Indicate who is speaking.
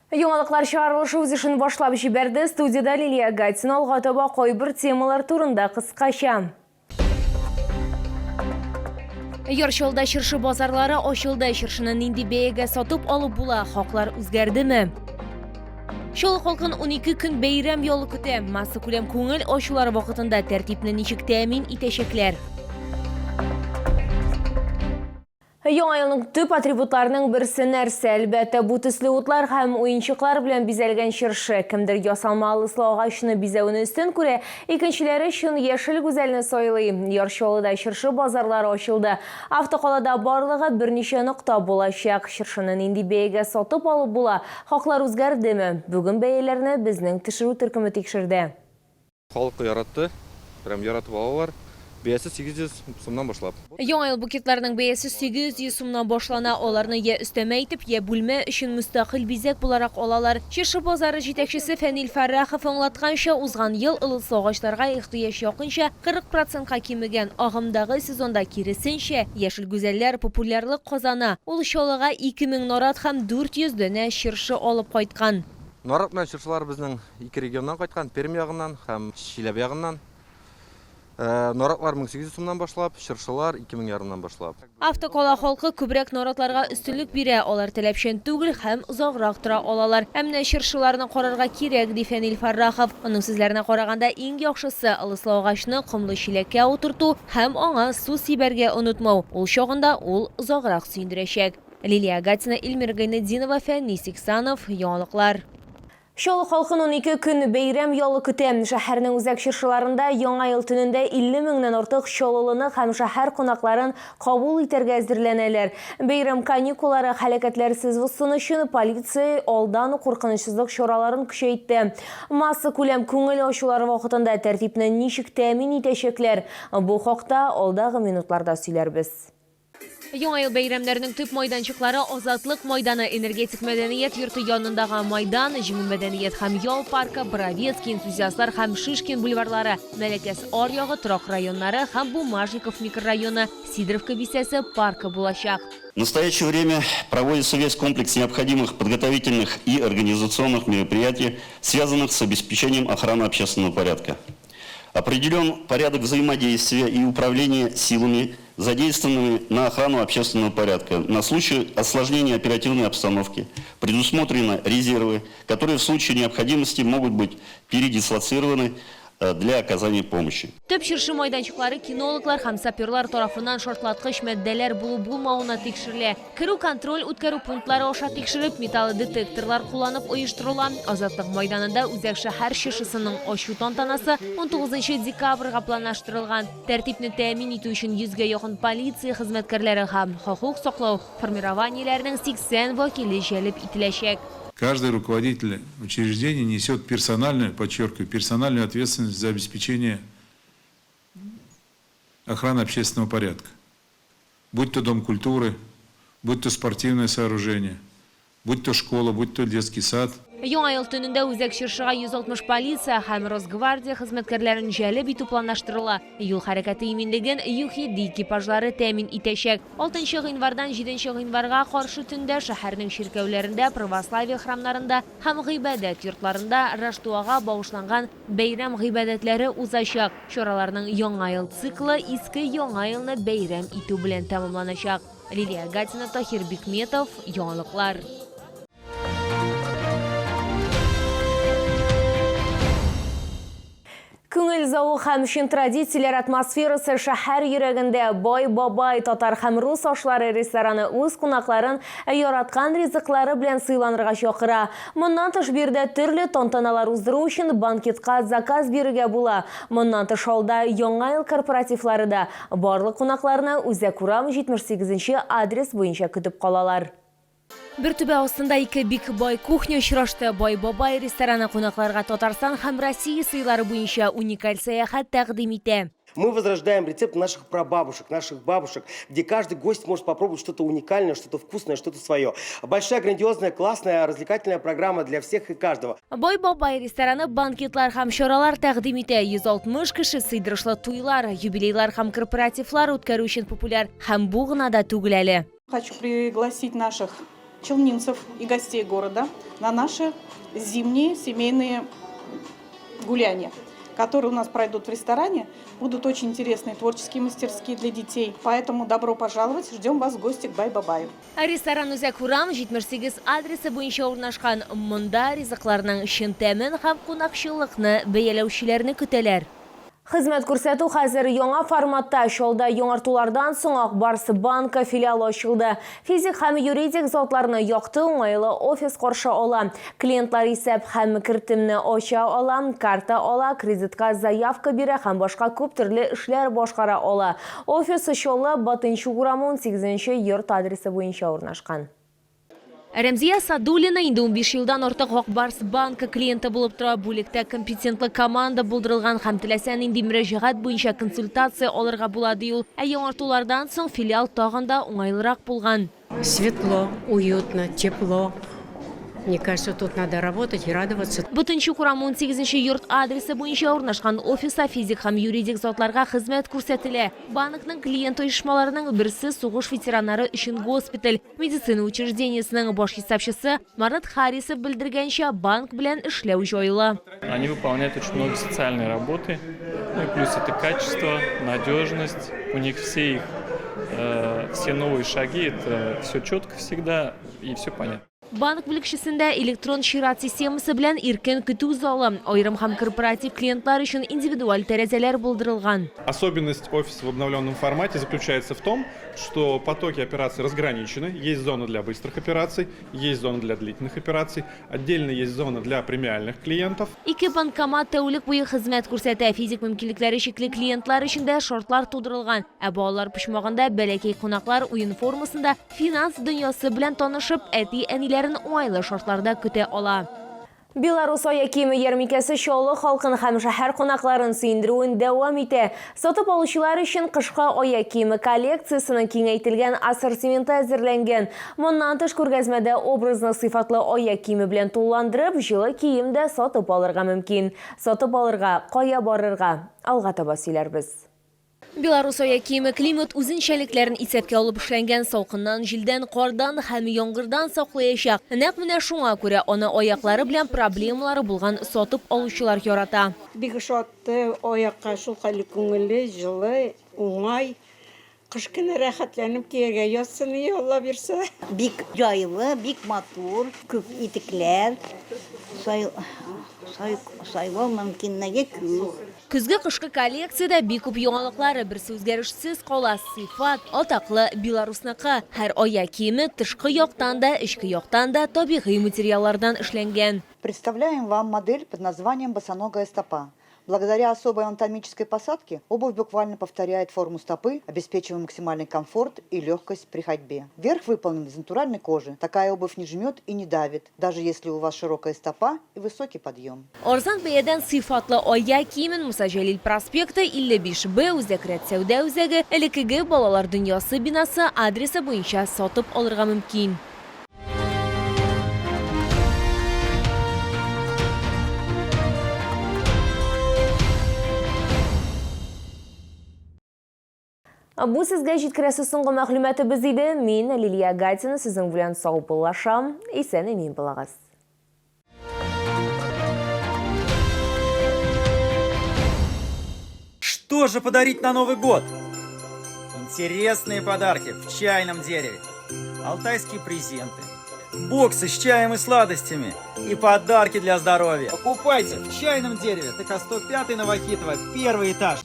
Speaker 1: Яңалыклар чыгарылышы үз эшен башлап җибәрде. Студиядә Лилия Гатина алга таба кайбер темалар турында кыскача. Яр Чаллыда чыршы базарлары ачылды. Чыршыны нинди бәягә сатып алып була? Хаклар үзгәрдеме? Чаллы халкын 12 көн бәйрәм ялы көтә. Массакүләм күңел ачулары вакытында тәртипне ничек тәэмин итәчәкләр? Яңа елның төп атрибутларының берсе нәрсә? Әлбәттә, бу төсле утлар һәм уенчыклар белән бизәлгән чыршы. Кемдер ясалма ылыслы агачны бизәүне өстен күрә, икенчеләре чын яшел гүзәлне сайлый. Яр Чаллыда чыршы базарлары ачылды. Автокалада барлыгы берничә нокта булачак. Чыршыны нинди бәягә сатып алып була? Хаклар үзгәрдеме? Бүген бәяләрне безнең төшерү төркеме тикшерде.
Speaker 2: Халык яратты, прям яратып алалар. Бәясе 800 сумнан башлап.
Speaker 1: Яңа ел букетларының бәясе 800 сумнан башлана. Аларны йә өстәмә итеп, йә бүлмә өчен мөстәкыйль бизәк буларак алалар. Чыршы базары җитәкчесе Фәнил Фәррахов аңлатканча, узган ел ылыслы агачларга ихтыяҗ якынча 40 процентка кимегән. Агымдагы сезонда, киресенчә, яшел гүзәлләр популярлык казана. Ул Чаллыга 2000 нарат һәм 400 данә чыршы алып кайткан.
Speaker 2: Нарат белән чыршылар безнең Ике регионнан кайткан, Пермь ягыннан һәм Чиләбе ягыннан. Наратлар 1800 сумнан башлап, чыршылар 2000 ярымнан башлап.
Speaker 1: Автокала халкы күбрәк наратларга өстенлек бирә, алар таләпчән түгел һәм озаграк тора алалар. Ә менә чыршыларны карарга кирәк, ди Фәнил Фәррахов. Аның сүзләренә караганда, иң яхшысы, ылыслы агачны комлы чиләккә утырту һәм аңа су сибәргә онытмау. Ул чагында ул озаграк сөендерәчәк. Лилия Гатина, Эльмира Гайнетдинова, Фәнис Иксанов, Яңалыклар. Чаллы халкын 12 көн бәйрәм ялы көтә. Шәһәрнең үзәк чыршыларында Яңа ел төнендә 50 меңнән артык чаллылыны һәм шәһәр кунакларын кабул итәргә әзерләнәләр. Бәйрәм каникуллары һәлакәтләрсез узсын өчен полиция алдан ук куркынычсызлык чараларын көчәйтте. Массакүләм күңел ачулар вакытында тәртипне ничек тәэмин итәчәкләр? Бу хакта алдагы минутларда сөйләрбез. Яңа ел бәйрәмнәренең төп майданчыклары Азатлык майданы, Энергетик мәдәният йорты янындагы майдан, Җиңү мәдәният һәм ял паркы, Боровецкий, Энтузиастлар һәм Шишкин бульварлары, Мәләкәс аръягы торак районнары һәм Бумажников микрорайоны, Сидоровка бистәсе паркы булачак.
Speaker 3: В настоящее время проводится весь комплекс необходимых подготовительных и организационных мероприятий, связанных с обеспечением охраны общественного порядка. Определен порядок взаимодействия и управления силами, задействованными на охрану общественного порядка. На случай осложнения оперативной обстановки предусмотрены резервы, которые в случае необходимости могут быть передислоцированы э, для оказания помощи.
Speaker 1: Төп чыршы майданчыклары кинологлар һәм саперлар тарафыннан шартлаткыч матдәләр булу-булмавына тикшерелә. Керү контроль үткәрү пунктлары аша тикшереп, металлодетекторлар кулланып оештырыла. Азатлык майданында үзәк шәһәр чыршысының ачу тантанасы 19 декабрьгә планлаштырылган. Тәртипне тәэмин итү өчен йөзгә якын полиция хезмәткәрләре һәм хокук саклау формированиеләренең 80 вәкиле җәлеп ителәчәк.
Speaker 4: Каждый руководитель учреждения несет персональную, подчеркиваю, персональную ответственность за обеспечение охраны общественного порядка. Будь то Дом культуры, будь то спортивное сооружение, будь то школа, будь то детский сад.
Speaker 1: Яңа ел төнендә үзәк чыршыга 160 полиция һәм Росгвардия хезмәткәрләрен җәлеп итү планлаштырыла. Юл хәрәкәте иминлеген ЮХИДИ экипажлары тәэмин итәчәк. Алтынчы гыйнвардан җиденче гыйнварга каршы төндә шәһәрнең чиркәүләрендә, православие храмнарында һәм гыйбадәт йортларында Раштуага багышланган Бәйрәм гыйбадәтләре узачак. Чараларның Яңа ел циклы Иске Яңа елны бәйрәм итү белән тәмамланачак. Лилия Гатина, Таһир Бикметов, Яңалыклар. Күңел зәвык һәм чын традицияләр атмосферасы шәһәр йөрәгендә Бай бабай татар һәм рус ашлары рестораны үз кунакларын яраткан ризыклары белән сыйланырга чакыра. Моннан тыш, биредә төрле тантаналар уздыру өчен банкетка заказ бирергә була. Моннан тыш, алда Яңа ел корпоративлары да. Барлык кунакларны Үзәк урам, 78 нче адрес буенча көтеп калалар. Бер түбә астында ике бик бай кухня очрашты. Бай бабай рестораны кунакларга Татарстан һәм Россия сыйлары буенча уникаль сәяхәт тәкъдим итә.
Speaker 5: Мы возрождаем рецепт наших прабабушек, наших бабушек, где каждый гость может попробовать что-то уникальное, что-то вкусное, что-то свое. Большая, грандиозная, классная, развлекательная программа для всех и каждого.
Speaker 1: Бай бабай рестораны банкетлар һәм чаралар тәкъдим итә. 160 кеше сыйдырышлы туйлар, юбилейлар һәм корпоративлар үткәрү өчен популяр. Һәм бу гына да түгел әле.
Speaker 6: Хочу пригласить наших Челнинцев и гостей города на наши зимние семейные гуляния, которые у нас пройдут в ресторане. Будут очень интересные творческие мастерские для детей. Поэтому добро пожаловать, ждем вас в гости к Бай-Бабаю.
Speaker 1: Ресторан Үзәк урам 78 адресы буенча урнашкан. Монда ризыкларның чын тәмен һәм кунакчыллыкны бәяләүчеләрне көтәләр. Хезмәт күрсәтү хәзер яңа форматта. Чаллыда яңартулардан соң Ак Барс банкы филиалы ачылды. Физик һәм юридик затларны якты, уңайлы офис каршы ала. Клиентлар исәп һәм кертемне ача ала, карта ала, кредитка заявка бирә һәм башка күп төрле эшләр башкара ала. Офис Чаллы, Батынчук урамы 18 нче йорт адресы буенча урнашкан. Рәмзия Садуллина инде 15 елдан артык Ак Барс банкы клиенты булып тора. Бүлектә компетентлы команда булдырылган һәм теләсә нинди мөрәҗәгать буенча консультация алырга була, ди ул. Ә яңартулардан соң филиал тагын да уңайлырак булган.
Speaker 7: Светло, уютно, тепло. Мне кажется, тут надо работать и радоваться.
Speaker 1: Ботынчук урамы 18 нче йорт адресы буенча урнашкан офиста физик һәм юридик затларга хезмәт күрсәтелә. Банкның клиент оешмаларының берсе сугыш ветераннары өчен госпиталь. Медицина учреждениесенең баш хисапчысы Марат Харисов белдергәнчә, банк белән эшләү җайлы.
Speaker 8: Они выполняют очень много социальной работы. Ну и плюс это качество, надежность. У них все их, э, все новые шаги, это все четко всегда и все понятно.
Speaker 1: Банк бүлекчәсендә электрон чират системасы белән иркен көтү залы, аерым һәм корпоратив клиентлар өчен индивидуаль тәрәзәләр булдырылган.
Speaker 9: Особенность офиса в обновленном формате заключается в том, что потоки операций разграничены. Есть зона для быстрых операций, есть зона для длительных операций, отдельно есть зона для премиальных клиентов.
Speaker 1: Ике банкомат тәүлек буе хезмәт күрсәтә. Физик мөмкинлекләре чикле клиентлар өчен дә шартлар тудырылган. Ә балалар почмагында бәләкәй кунаклар уен формасында финанс дөньясы белән танышып, әти-әниләрен уңайлы шартларда көтә ала. Беларус аяк киеме ярминкәсе Чаллы халкын һәм шәһәр кунакларын сөендерүен дәвам итә. Сатып алучылар өчен кышкы аяк киеме коллекциясенең киңәйтелгән ассортименты әзерләнгән. Моннан тыш, күргәзмәдә образны сыйфатлы аяк киеме белән тулыландырып, җылы кием дә сатып алырга мөмкин. Сатып алырга кая барырга? Алга таба сөйләрбез. Беларус аяк киеме климат үзенчәлекләрен исәпкә алып эшләнгән, салкыннан, җилдән, кардан һәм яңгырдан саклаячак. Нәкъ менә шуңа күрә аны аяклары белән проблемалары булган сатып алучылар ярата.
Speaker 10: Бик ошатты, аякка шулкадәрле күңелле, җылы, уңай. Кыш көне рәхәтләнеп кияргә язсын ие, Алла бирсә.
Speaker 11: Бик җайлы, бик матур, күп итекләр сай, сай, сайлау мөмкинлеге күп.
Speaker 1: Көзге-кышкы коллекциядә бик күп яңалыклар, берсе үзгәрешсез кала, сыйфат, атаклы Беларусныкы. Һәр аяк киеме тышкы яктан да, эчке яктан да табигый материаллардан эшләнгән.
Speaker 12: Представляем вам модель под названием «Босоногая стопа». Благодаря особой анатомической посадке обувь буквально повторяет форму стопы, обеспечивая максимальный комфорт и легкость при ходьбе. Верх выполнен из натуральной кожи. Такая обувь не жмет и не давит, даже если у вас широкая стопа и высокий подъем.
Speaker 1: Арзан бәядән сыйфатлы аяк киемен Муса Җәлил проспекты, 55 Б, Үзәк рәт сәүдә үзәге, элеккеге Балалар дөньясы бинасы адресы буенча сатып алырга мөмкин. Бу сезгә җиткерәсе соңгы мәгълүматыбыз иде. Мин, Лилия Гатина, сезнең белән саубуллашам. Исән-имин булыгыз.
Speaker 13: Что же подарить на Новый год? Интересные подарки в чайном дереве. Алтайские презенты. Боксы с чаем и сладостями. И подарки для здоровья. Покупайте в чайном дереве. ТК 105 Новохитово, первый этаж.